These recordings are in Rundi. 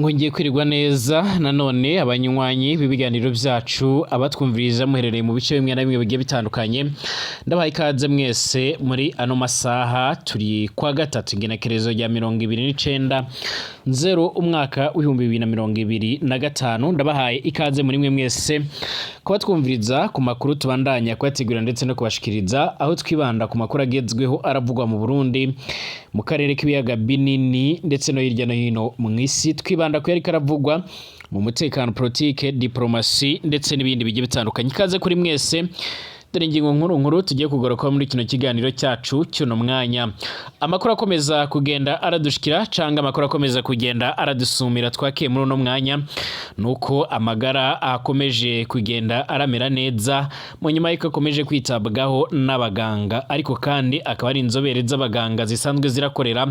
Mwongeye kwirirwa neza nanone, abanywanyi b'ibiganiro byacu, abatwumviriza muherereye mu bice bimwe na bimwe bigiye bitandukanye. Ndabaha ikaze mwese muri ano masaha. Turi kwa gatatu, ingenekerezo rya 29 nzero umwaka w'2025. Ndabahaye ikaze muri mwe mwese kuba twumviriza ku makuru tubandanya kuyategura ndetse no kubashikiriza, aho twibanda ku makuru agezweho aravugwa mu Burundi, mu karere k'ibiyaga binini, ndetse no hirya no hino mu isi. Twibanda ku yariko aravugwa mu mutekano, politike, diplomasi, ndetse n'ibindi bigiye bitandukanye. Ikaze kuri mwese. Dore ingingo nkuru nkuru tugiye kugarukaho muri kino kiganiro cyacu cy'uno mwanya. Amakuru akomeza kugenda aradushikira, canga amakuru akomeza kugenda aradusumira twakiye muri uno mwanya, nuko amagara akomeje kugenda aramera neza mu nyuma y'uko akomeje kwitabwaho n'abaganga, ariko kandi akaba ari inzobere z'abaganga zisanzwe zirakorera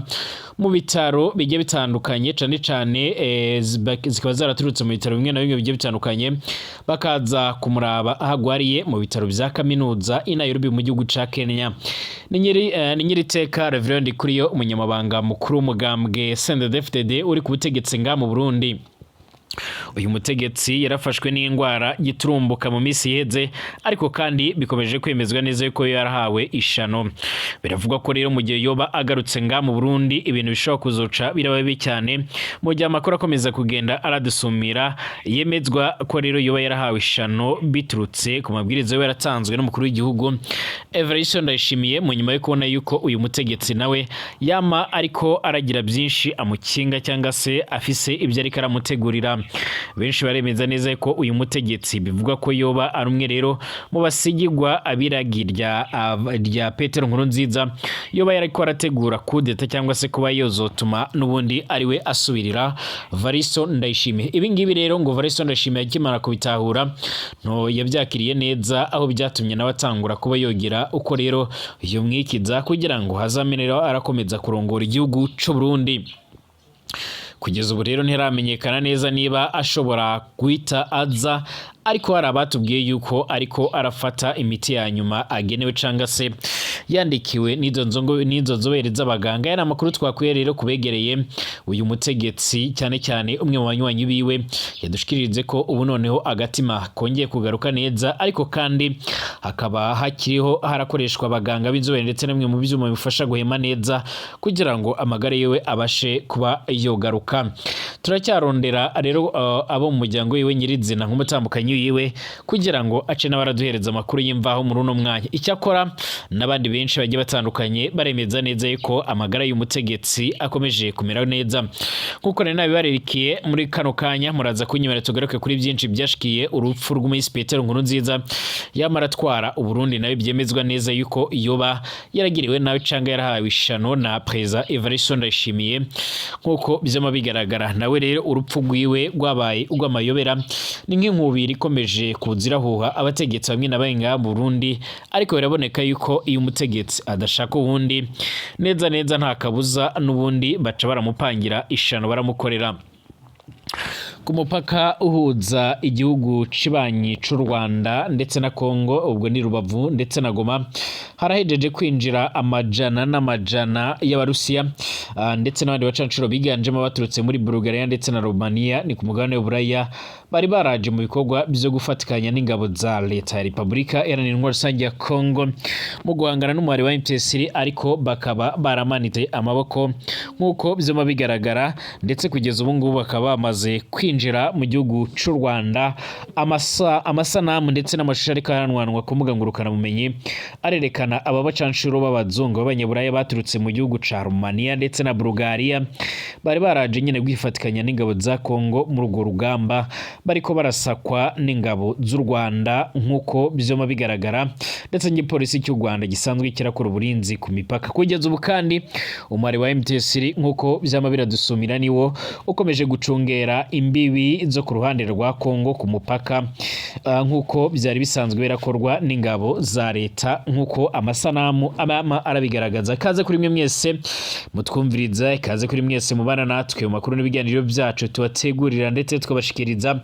mu bitaro bigiye bitandukanye, cane cane zikaba zaraturutse mu bitaro bimwe na bimwe bigiye bitandukanye, bakaza kumuraba aho agwariye mu bitaro vya kaminuza i Nairobi mu gihugu ca Kenya. Ni nyiriteka Reverend Kuriyo, umunyamabanga mukuru w'umugambwe CNDD-FDD uri ku butegetsi nga mu Burundi. Uyu mutegetsi yarafashwe n'indwara giturumbuka mu minsi iheze, ariko kandi bikomeje kwemezwa neza yuko yarahawe ishano. Biravugwa ko rero mu gihe yoba agarutse nga mu Burundi, ibintu bishobora kuzoca biraba bibi cyane, mu gihe amakuru akomeza kugenda aradusumira yemezwa ko rero yoba yarahawe ishano biturutse ku mabwiriza yoba yaratanzwe n'umukuru w'igihugu Evariste Ndayishimiye, mu nyuma yo kubona yuko uyu mutegetsi nawe yama ariko aragira byinshi amukinga, cyangwa se afise ibyo ariko aramutegurira. Benshi baremeza neza ko uyu mutegetsi bivugwa ko yoba ari umwe rero mu basigigwa abiragi rya Petero Nkurunziza, yoba yariko arategura kudeta, cyangwa se kuba yozotuma n'ubundi ariwe asubirira Varisto Ndayishimiye. Ibi ngibi rero ngo Varisto Ndayishimiye akimara kubitahura nto yabyakiriye neza, aho byatumye nawe atangura kuba yogira uko rero yomwikiza kugira ngo hazamenero arakomeza kurongora igihugu c'u Burundi. Kugeza ubu rero ntiramenyekana neza niba ashobora guhita aza, ariko hari abatubwiye yuko ariko arafata imiti ya nyuma agenewe canga se yandikiwe n'izo nzobere z'abaganga. Yari amakuru twakuye rero kubegereye uyu mutegetsi, cyane cyane umwe mu banywanyi biwe yadushikirije ko ubu noneho agatima kongeye kugaruka neza, ariko kandi hakaba hakiriho harakoreshwa abaganga b'inzobere ndetse na bimwe mu byuma bifasha guhema neza kugira ngo amagara yiwe abashe kuba yogaruka. Turacyarondera rero abo mu muryango wiwe nyirizina, nk'umutambukanyi wiwe, kugira ngo ace n'abaraduhereza amakuru y'imvaho muri uno mwanya. Icyakora n'abandi benshi bagiye batandukanye baremeza neza yuko amagara y'umutegetsi akomeje kumera neza, nk'uko nari nabibaririkiye. Muri kano kanya muraza kunyemera tugaruke kuri byinshi byashikiye urupfu rw'umuhisi Petero Nkurunziza yamara atwara Uburundi, nawe byemezwa neza yuko yoba yaragiriwe nawe canga yarahawe ishano na Perezida Evariste Ndayishimiye, nk'uko byama bigaragara. Nawe rero urupfu rwiwe rwabaye urw'amayobera, ni nk'inkubiri ikomeje kuza irahuha abategetsi bamwe na bamwe ngaha mu Burundi, ariko biraboneka yuko iyo umutegetsi adashaka uwundi neza neza, nta kabuza n'ubundi baca baramupangira ishano, baramukorera. Ku mupaka uhuza igihugu cibanyi c'u Rwanda ndetse na Kongo, ubwo ni Rubavu ndetse na Goma, harahejeje kwinjira amajana n'amajana y'Abarusiya ndetse n'abandi bacancuro biganjemo baturutse muri Bulgaria ndetse na Romania, ni ku mugabane w'Uburaya. Bari baraje mu bikorwa byo gufatikanya n'ingabo za leta ya Repubulika Iharanira Intwaro Rusange ya Kongo mu guhangana n'umuhari wa M23, ariko bakaba baramanitse amaboko nk'uko vyama bigaragara, ndetse kugeza ubu ngubu bakaba bamaze kwinjira mu gihugu c'u Rwanda. Amasanamu ndetse n'amashusho ariko aranwanwa ku mbuga ngurukanabumenyi arerekana aba bacanshuro b'abazungu b'abanyaburaya baturutse mu gihugu ca Romania ndetse na Bulgaria, bari baraje nyine kwifatikanya n'ingabo za Kongo muri urwo rugamba, bariko barasakwa n'ingabo z'u Rwanda nk'uko vyama bigaragara, ndetse n'igipolisi cy'u Rwanda gisanzwe kirakora uburinzi ku mipaka. Kugeza ubu kandi umubare wa M23, nk'uko vyama biradusumira, niwo ukomeje gucungera imbibi zo ku ruhande rwa Kongo ku mupaka, nk'uko byari bisanzwe birakorwa n'ingabo za leta, nk'uko amasanamu amama arabigaragaza. Kaze kuri mwe mwese mutwumviriza, ikaze kuri mwese mubana natwe mu makuru n'ibiganiro byacu tubategurira ndetse tukabashikiriza.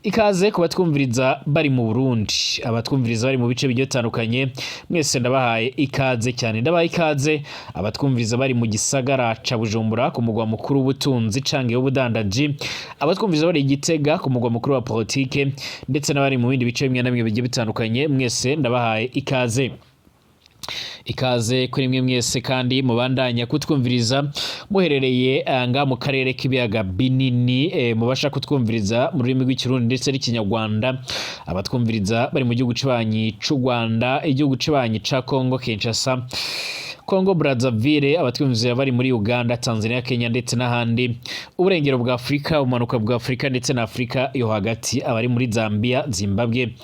Ikaze ku batwumviriza bari mu Burundi, abatwumviriza bari mu bice bigiye bitandukanye, mwese ndabahaye ikaze cyane. Ndabahaye ikaze abatwumviriza bari mu gisagara ca Bujumbura, ku mugwa mukuru w'ubutunzi canke w'ubudandaji, abatwumviriza bari i Gitega, ku mugwa mukuru wa politike, ndetse n'abari mu bindi bice bimwe na bimwe bigiye bitandukanye, mwese ndabahaye ikaze. Ikaze kuri mwe mwese kandi mubandanya kutwumviriza muherereye nga mu karere k'ibiyaga binini, mubasha kutwumviriza mu rurimi rw'Ikirundi ndetse n'Ikinyarwanda, abatwumviriza bari mu gihugu cibanyi c'u Rwanda, igihugu cibanyi ca Congo Kinshasa, Congo Brazzaville, abatwumviriza bari muri Uganda, Tanzania, Kenya ndetse n'ahandi, uburengero bwa Afurika, ubumanuko bwa Afurika ndetse na Afurika yo hagati, abari muri Zambia, Zimbabwe,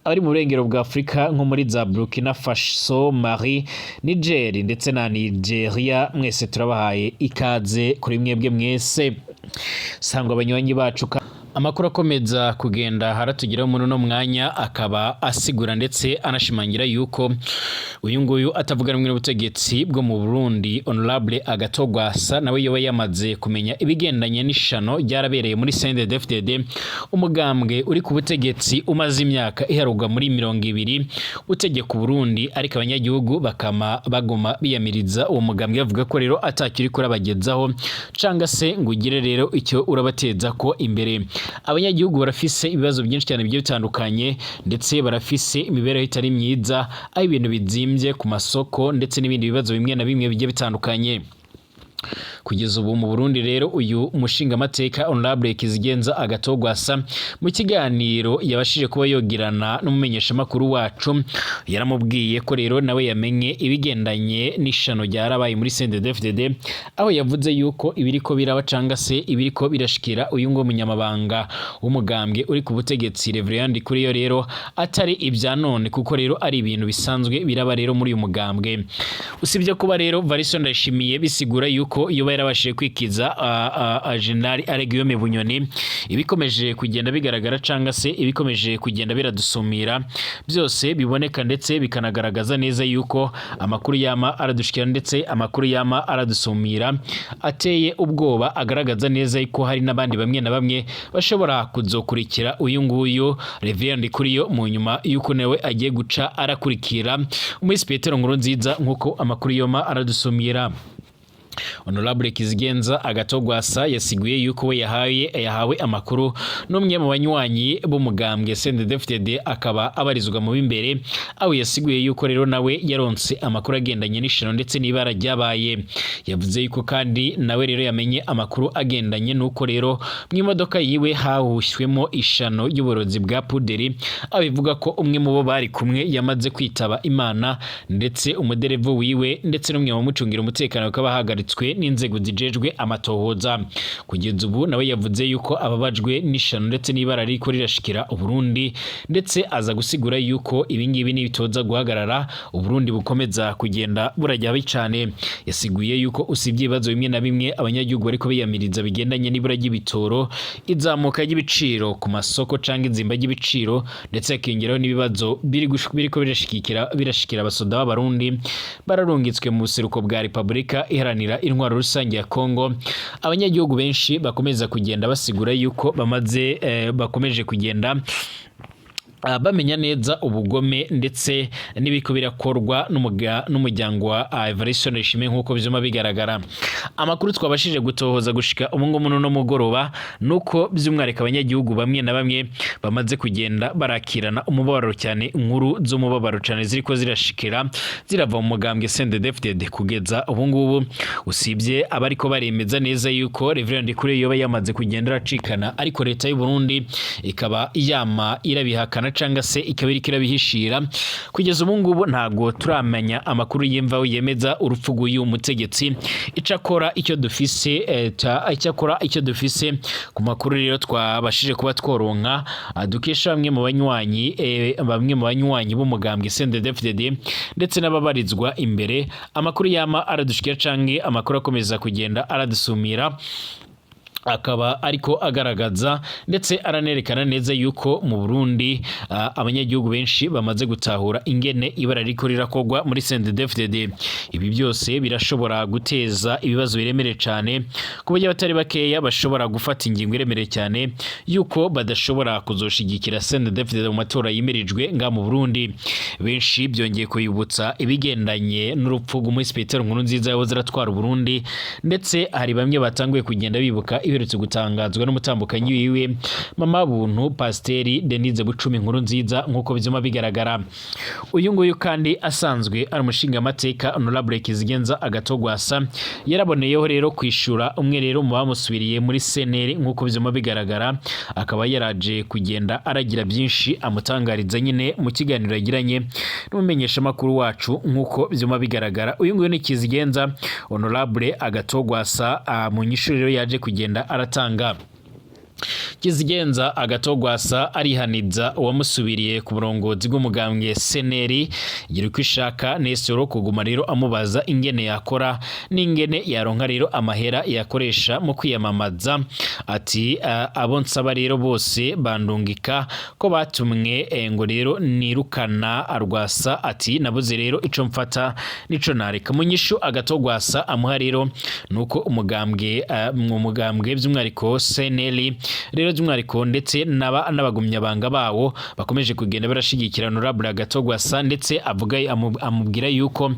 abari mu burengero bwa Afurika nko muri za Burkina Faso, Mali, Niger ndetse na Nigeria, mwese turabahaye ikaze. Kuri mwebwe mwese sangwa abanywanyi bacu, amakuru akomeza kugenda haratugeraho muri uno mwanya akaba asigura ndetse anashimangira yuko uyu nguyu atavuga rumwe n'ubutegetsi bwo mu Burundi, Honorable Agathon Rwasa, nawe yoba yamaze kumenya ibigendanye n'ishano ryarabereye muri CNDD-FDD, umugambwe uri ku butegetsi umaze imyaka iharugwa muri 20 utegeka Burundi, ariko abanyagihugu bakama baguma biyamiriza uwo mugambwe, bavuga ko rero atakiri kurabagezaho canga se ngo ugire rero icyo urabateza ko imbere. Abanyagihugu barafise ibibazo byinshi cyane bigiye bitandukanye, ndetse barafise imibereho itari myiza, aho ibintu bizimbye ku masoko ndetse n'ibindi bibazo bimwe na bimwe bigiye bitandukanye kugeza ubu mu Burundi. Rero uyu mushingamateka Honorable Kizigenza Agathon Rwasa, mu kiganiro yabashije kuba yogirana n'umumenyeshamakuru wacu, yaramubwiye ko rero nawe yamenye ibigendanye n'ishano ryarabaye muri CNDD-FDD, aho yavuze yuko ibiriko biraba canga se ibiriko birashikira uyu ngo munyamabanga w'umugambwe uri ku butegetsi, Reverend Ndikuriyo, rero atari ibya none, kuko rero ari ibintu bisanzwe biraba rero muri uyu mugambwe. Usibye kuba rero Varisto Ndayishimiye bisigura yuko iyo yarabashije kwikiza General Alain Guillaume Bunyoni, ibikomeje kugenda bigaragara canga se ibikomeje kugenda biradusumira byose biboneka ndetse bikanagaragaza neza yuko amakuru yama aradushikira ndetse amakuru yama aradusumira ateye ubwoba, agaragaza neza yuko hari n'abandi bamwe na bamwe bashobora kuzokurikira uyu nguyu Reverend Ndikuriyo mu nyuma yuko nawe agiye guca arakurikira Umuhisi Petero Nkurunziza, nk'uko amakuru yoma aradusumira. Honorable Kizigenza Agathon Rwasa yasiguye yuko we yahawe amakuru n'umwe mu banywanyi b'umugambwe CNDD-FDD, akaba abarizwa mu b'imbere, aho yasiguye yuko rero nawe yaronse amakuru agendanye n'ishano ndetse n'ibara ryabaye. Yavuze yuko kandi nawe rero yamenye amakuru agendanye n'uko rero mu imodoka yiwe hahushyemo ishano y'uburozi bwa puderi, aho bivuga ko umwe mu bo bari kumwe yamaze kwitaba Imana, ndetse umuderevu wiwe ndetse n'umwe mu bamucungira umutekano bakaba bahagaritswe n'inzego zijejwe amatohoza. Kugeza ubu nawe yavuze yuko ababajwe n'ishano ndetse n'ibara ririko rirashikira Uburundi, ndetse aza gusigura yuko ibingibi nibitoza guhagarara, Uburundi bukomeza kugenda burajya habi cane. Yasiguye yuko usibye ibibazo bimwe na bimwe abanyagihugu bariko biyamiriza bigendanye n'ibura ry'ibitoro, izamuka ry'ibiciro ku masoko canke izimba ry'ibiciro, ndetse hakiyongeraho n'ibibazo biriko birashikira abasoda b'Abarundi bararungitswe mu buseruko bwa Repubulika Iharanira Intwaro Rusange ya Kongo, abanyagihugu benshi bakomeza kugenda basigura yuko bamaze bakomeje kugenda bamenya neza ubugome ndetse n'ibiko birakorwa n'umuryango wa Evariste Ndayishimiye, nk'uko vyuma bigaragara. Amakuru twabashije gutohoza gushika ubu ngubu no mugoroba nuko by'umwihariko abanyagihugu bamwe na bamwe bamaze kugenda barakirana umubabaro cyane inkuru z'umubabaro cyane ziriko zirashikira zirava mu mugambwe CNDD-FDD kugeza ubu ngubu, usibye abariko baremeza neza yuko Reverend Ndikuriyo yoba yamaze kugenda aracikana, ariko leta y'u Burundi ikaba yama irabihakana canga se ikaba iriko irabihishira. Kugeza ubu ngubu ntabwo turamenya amakuru y'imvaho yemeza urupfu rw'uyu mutegetsi. Icakora icyo dufise icyakora icyo dufise ku makuru rero twabashije kuba tworonka, dukesha bamwe mu banywanyi b'umugambwe CNDD-FDD ndetse n'ababarizwa imbere, amakuru yama aradushikira canke amakuru akomeza kugenda aradusumira. Akaba ariko agaragaza ndetse aranerekana neza yuko mu Burundi abanyagihugu benshi bamaze gutahura ingene ibara riko rirakogwa muri CNDD-FDD. Ibi byose birashobora guteza ibibazo biremereye cyane, ku buryo abatari bakeya bashobora gufata ingingo iremereye cyane yuko badashobora kuzoshigikira CNDD-FDD mu matora yimirijwe nga mu Burundi. Benshi byongeye kuyibutsa ibigendanye n'urupfu rw'umuhisi Petero Nkurunziza yahoze aratwara Burundi, ndetse hari bamwe batanguye kugenda bibuka iherutse gutangazwa n'umutambukanyi wiwe, Mama Buntu Pasiteri Denise Bucumi Nkurunziza. Nk'uko byuma bigaragara, uyu nguyu kandi asanzwe ari umushingamateka, Honorable Kizigenza Agathon Rwasa, yaraboneyeho rero kwishura umwe rero mu bamusubiriye muri CNL. Nk'uko byuma bigaragara, akaba yaraje kugenda aragira byinshi amutangariza nyine mu kiganiro yagiranye n'umumenyeshamakuru wacu. Nk'uko byuma bigaragara, uyu nguyu ni Kizigenza Honorable Agathon Rwasa. Mu nyishu rero yaje kugenda aratanga, Kizigenza Agathon Rwasa arihaniza uwamusubiriye ku burongozi bw'umugambwe CNL, Girukishaka Nestor, kuguma rero amubaza ingene yakora n'ingene yaronka rero amahera yakoresha mu kwiyamamaza. Ati abo nsaba rero bose bandungika ko batumwe ngo rero nirukana Rwasa. Ati nabuze rero ico mfata nico nareka. Mu nyishu Agathon Rwasa amuha rero nuko umugambwe mu mugambwe by'umwihariko CNL rero by'umwihariko ndetse n'abagumyabanga bawo bakomeje kugenda barashigikira Honorable Agathon Rwasa, ndetse avuga amubwira yuko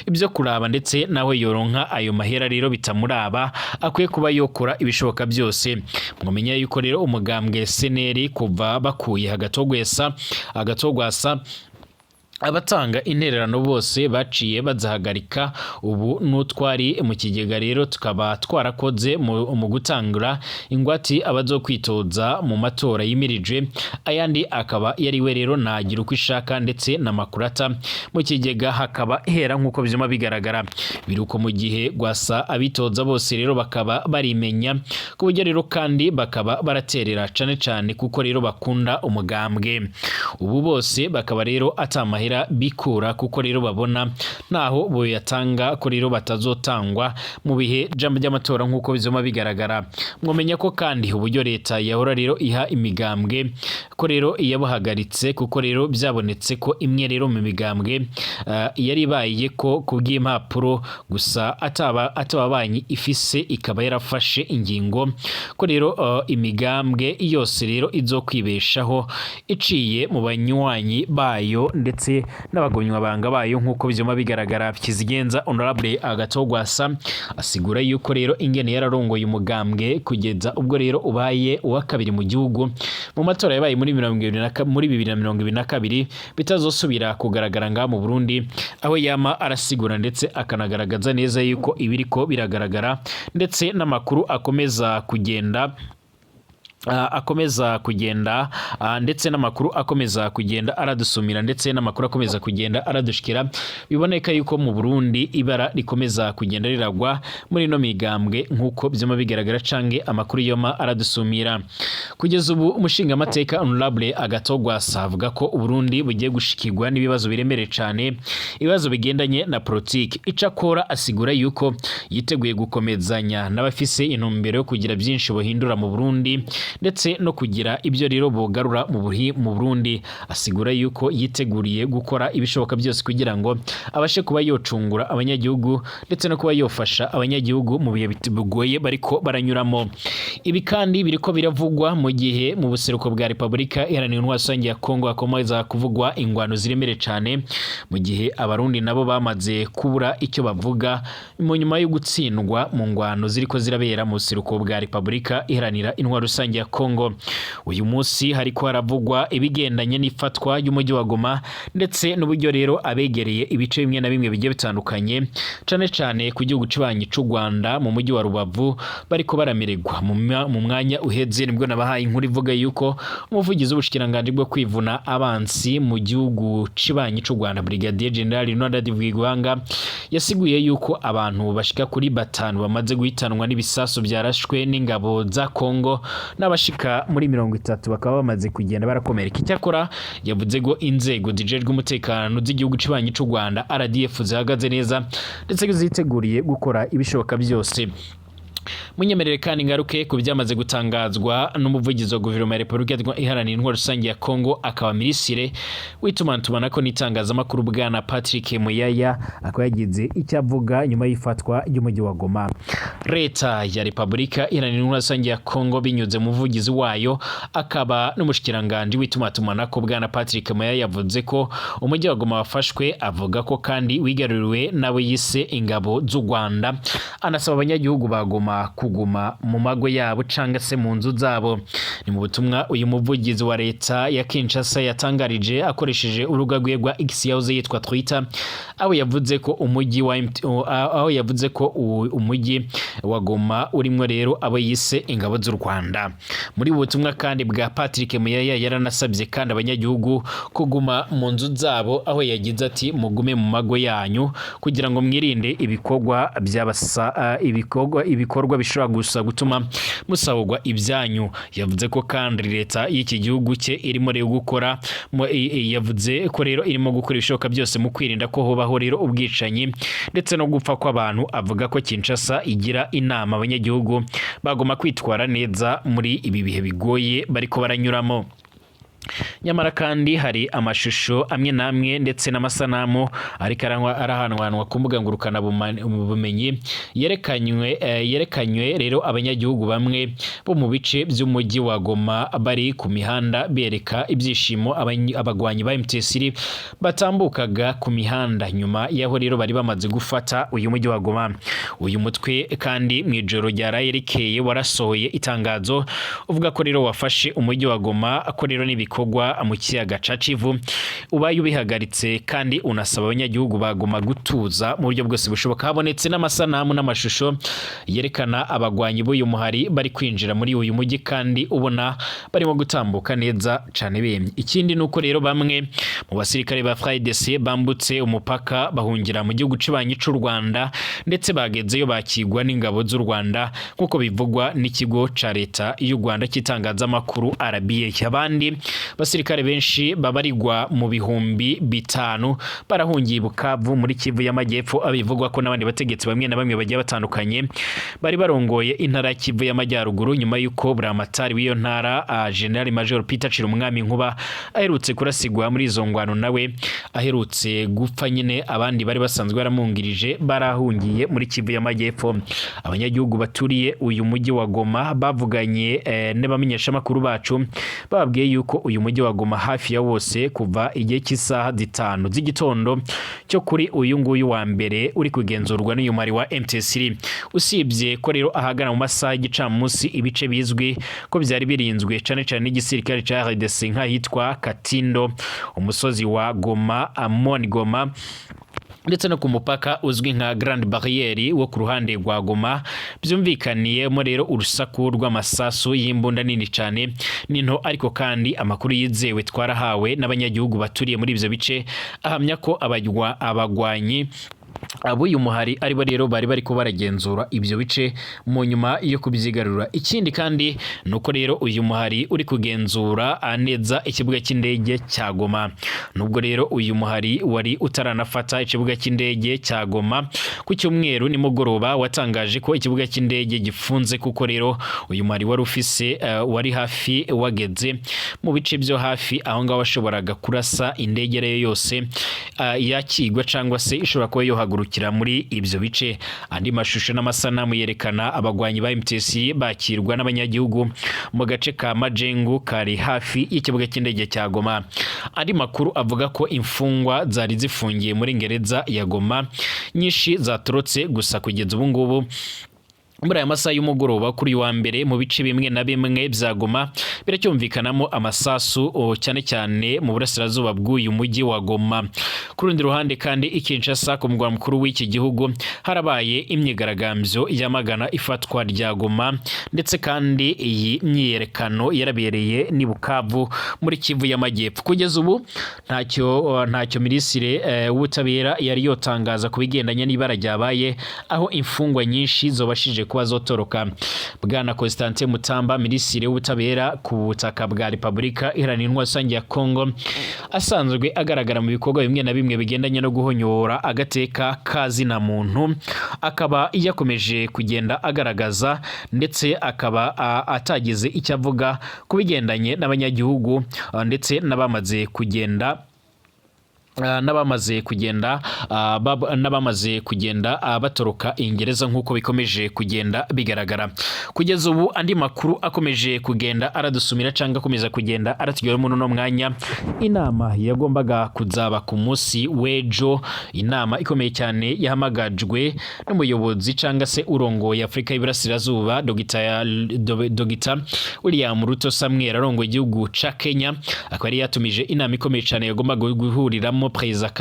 ibyo kuraba ndetse nawe yoronka ayo mahera rero bitamuraba, akwiye kuba yokora ibishoboka byose. Mwamenya yuko rero umugambwe CNL kuva bakuye Agathon Rwasa, abatanga intererano bose baciye bazahagarika. Ubu n'utwari mu kigega rero tukaba twarakoze mu gutangura ingwati abazokwitoza mu matora yimirije, ayandi akaba yariwe rero nagira uko ishaka ndetse na Makurata, mu kigega hakaba hera. Nk'uko vyuma bigaragara, biruko mu gihe Rwasa abitoza bose rero bakaba barimenya, ku buryo rero kandi bakaba baraterera cane cane kuko rero bakunda umugambwe. Ubu bose bakaba rero atamahera bikura, kuko rero babona naho boyatanga ko rero batazotangwa mu bihe by'amatora. Nk'uko bizoma bigaragara, mwomenya ko kandi uburyo leta yahora rero iha imigambwe ko rero yabuhagaritse, kuko rero byabonetse ko imwe rero mu migambwe yari ibaye ko kubw'impapuro gusa ataba banki ifise, ikaba yarafashe ingingo ko rero imigambwe yose rero izokwibeshaho iciye mu banywanyi bayo ndetse n'abagumyabanga bayo. Nk'uko byuma bigaragara, Kizigenza Honorable Agathon Rwasa asigura yuko rero ingene yararongoye umugambwe kugeza ubwo rero ubaye uwa kabiri mu gihugu mu matora yabaye muri muri 2022 bitazosubira kugaragara ngaha mu Burundi, aho yama arasigura ndetse akanagaragaza neza yuko ibiriko biragaragara ndetse n'amakuru akomeza kugenda ndetse n'amakuru akomeza kugenda aradusumira ndetse n'amakuru akomeza kugenda aradushikira, biboneka yuko mu Burundi ibara rikomeza kugenda riragwa muri ino migambwe. Nk'uko byuma bigaragara canke amakuru yoma aradusumira kugeza ubu, umushingamateka Honorable Agathon Rwasa avuga ko Uburundi bugiye gushikirwa n'ibibazo biremereye cane, ibibazo bigendanye na politiki. Icakora asigura yuko yiteguye gukomezanya n'abafise intumbero yo kugira byinshi buhindura mu Burundi ndetse no kugira ibyo rero bogarura mu Burundi. Asigura yuko yiteguriye gukora ibishoboka byose kugira ngo abashe kuba yocungura abanyagihugu ndetse no kuba yofasha abanyagihugu mu bihe bigoye bariko baranyuramo. Ibi kandi biriko biravugwa mu gihe mu buseruko bwa Repubulika Iharanira Intwaro Rusange ya Kongo hakomeza kuvugwa ingwano ziremereye cane, mu gihe abarundi nabo bamaze kubura icyo bavuga mu nyuma yo gutsindwa mu ngwano ziriko zirabera mu buseruko bwa Repubulika Iharanira Intwaro Rusange ya Kongo. Uyu munsi hariko haravugwa ibigendanye n'ifatwa ry'umujyi wa Goma ndetse n'uburyo rero abegereye ibice bimwe na bimwe bigiye bitandukanye, cane cane ku gihugu cibanyi c'u Rwanda mu mujyi wa Rubavu, bariko baramererwa. Mu mwanya uheze nibwo nabahaye inkuru ivuga yuko umuvugizi w'ubushikiranganji bwo kwivuna abansi mu gihugu cibanyi c'u Rwanda, Brigadier General Leonard Bwigwanga, yasiguye yuko abantu bashika kuri batanu bamaze guhitanwa n'ibisasu byarashwe n'ingabo za Kongo, n'abashika muri 30 bakaba bamaze kugenda barakomereka. Icyakora yavuze ko inzego zijejwe umutekano z'igihugu cibanyi c'u Rwanda, RDF, zihagaze neza ndetse ziteguriye gukora ibishoboka byose. Munyemerere kandi ngaruke ku byamaze gutangazwa n'umuvugizi wa guverinoma ya Repubulika Iharanira Intwaro Rusange ya Kongo, akaba minisitiri w'itumatumanako n'itangazamakuru, bwana Patrick Muyaya, akaba yagize icyo avuga nyuma y'ifatwa ry'umujyi wa Goma. Leta ya Repubulika Iharanira Intwaro Rusange ya Kongo, binyuze mu muvugizi wayo akaba n'umushikiranganji w'itumatumanako, bwana Patrick Muyaya, yavuze ko umujyi wa Goma wafashwe. Avuga ko kandi wigaruriwe n'abo yise ingabo z'u Rwanda, anasaba abanyagihugu ba Goma kuguma mu mago yabo canga se mu nzu zabo. Ni mu butumwa uyu muvugizi wa leta ya Kinshasa yatangarije akoresheje urubuga rwe rwa X, yahoze yitwa Twitter, aho yavuze ko umujyi wa Goma urimwo rero abo yise ingabo z'u Rwanda. Muri ubu butumwa kandi bwa Patrick Muyaya, yaranasabye kandi abanyagihugu kuguma mu nzu zabo, aho yagize ati: "Mugume mu mago yanyu kugira ngo mwirinde ibikorwa by'abasa ibikorwa bishobora gusa gutuma musahurwa ibyanyu." Yavuze ko kandi leta y'iki gihugu cye irimo rero gukora yavuze ko rero irimo gukora ibishoboka byose mu kwirinda ko hobaho rero ubwicanyi ndetse no gupfa kw'abantu. Avuga ko Kinshasa igira inama abanyagihugu bagomba kwitwara neza muri ibi bihe bigoye bariko baranyuramo. Nyamara kandi hari amashusho amwe n'amwe ndetse n'amasanamu ariko arahanwanwa ku mbuga ngurukana bumenyi yerekanywe rero abanyagihugu bamwe bo mu bice by'umujyi wa Goma bari ku mihanda bereka ibyishimo abagwanyi ba M23 batambukaga ku mihanda nyuma y'aho rero bari bamaze gufata uyu mujyi wa Goma. Uyu mutwe kandi mu ijoro ryaraye rikeye warasohoye itangazo uvuga ko rero wafashe umujyi wa Goma, ko rero n'ibikorwa mu kiyaga ca Kivu ubaye ubihagaritse, kandi unasaba abanyagihugu ba Goma gutuza mu buryo bwose bushoboka. Habonetse n'amasanamu n'amashusho yerekana abagwanyi b'uyu muhari bari kwinjira muri uyu mujyi, kandi ubona barimo gutambuka neza cane bemye. Ikindi nuko rero bamwe mu basirikare ba FARDC bambutse umupaka bahungira mu gihugu cibanyi c'u Rwanda, ndetse bagezeyo bakigwa n'ingabo z'u Rwanda, nk'uko bivugwa n'ikigo ca leta y'u Rwanda cy'itangazamakuru RBA. Abandi basirikare benshi babarirwa mu 5000 barahungiye i Bukavu muri Kivu y'Amajyepfo, abivugwa ko n'abandi bategetsi bamwe na bamwe bagiye batandukanye bari barongoye intara ya Kivu y'Amajyaruguru, nyuma y'uko buramatari w'iyo ntara, General Major Peter Cirumwami Nkuba, aherutse kurasigwa muri izo ngwano, nawe aherutse gupfa nyine. Abandi bari basanzwe baramwungirije barahungiye muri Kivu y'Amajyepfo. Abanyagihugu baturiye uyu mujyi wa Goma bavuganye n'abamenyeshamakuru bacu, bababwiye yuko uyu mujyi wa Goma hafi ya wose kuva igihe cy'isaha 5 z'igitondo cyo kuri uyu nguyu wa mbere uri kugenzurwa n'uyu mari wa M23, usibye ko rero ahagana mu masaha y'igicamunsi ibice bizwi ko byari birinzwe cane cane n'igisirikare ca RDC nk'ahitwa Katindo, umusozi wa Goma, Amon Goma, ndetse no ku mupaka uzwi nka Grande Barriere wo ku ruhande rwa Goma, byumvikaniyemo rero urusaku rw'amasasu y'imbunda nini cyane n'into. Ariko kandi amakuru yizewe twarahawe n'abanyagihugu baturiye muri ibyo bice ahamya ko abagwanyi ab'uyu muhari aribo rero bari bariko baragenzura ibyo bice mu nyuma yo kubyigarura. Ikindi kandi nuko rero uyu muhari uri kugenzura neza ikibuga cy'indege cya Goma. Nubwo rero uyu muhari wari utaranafata ikibuga cy'indege cya Goma, ku cyumweru nimugoroba watangaje ko ikibuga cy'indege gifunze, kuko rero uyu muhari wari ufise wari hafi wageze mu bice byo hafi aho ngaho washoboraga kurasa indege ariyo yose yakigwa cyangwa se ishobora kuba yohagurukira muri ibyo bice. Andi mashusho n'amasanamu yerekana abagwanyi ba MTC bakirwa n'abanyagihugu mu gace ka Majengo kari hafi y'ikibuga cy'indege cya Goma. Andi makuru avuga ko imfungwa zari zifungiye muri gereza ya Goma nyinshi zatorotse. Gusa kugeza ubu ngubu muri aya masaha y'umugoroba kuri uyu wa mbere, mu bice bimwe na bimwe bya Goma biracyumvikanamo amasasu, cyane cyane mu burasirazuba bw'uyu mujyi wa Goma. Ku rundi ruhande kandi, i Kinshasa ku murwa mukuru w'iki gihugu harabaye imyigaragambyo yamagana ifatwa rya Goma, ndetse kandi iyi myiyerekano yarabereye n'i Bukavu muri Kivu y'Amajyepfo. Kugeza ubu ntacyo minisitiri w'ubutabera yari yotangaza ku bigendanye n'ibara ryabaye, aho imfungwa nyinshi zobashije kuba azotoroka. Bwana Constantin Mutamba, minisitiri w'ubutabera ku butaka bwa Repubulika Iharanira Intwaro Rusange ya Kongo, asanzwe agaragara mu bikorwa bimwe na bimwe bigendanye no guhonyora agateka kazina muntu, akaba yakomeje kugenda agaragaza ndetse akaba atagize icyo avuga ku bigendanye n'abanyagihugu, ndetse n'abamaze kugenda batoroka ingereza nk'uko bikomeje kugenda bigaragara kugeza ubu. Andi makuru akomeje kugenda aradusumira cyangwa akomeza kugenda aratugeraho muri uno mwanya, inama yagombaga kuzaba ku munsi w'ejo, inama ikomeye cyane yahamagajwe n'umuyobozi cyangwa se urongoye Afurika y'Iburasirazuba, Dogita William Ruto Samuel, arongoye igihugu ca Kenya, akaba yari yatumije inama ikomeye cyane yagombaga guhuriramo Perezida Kagame.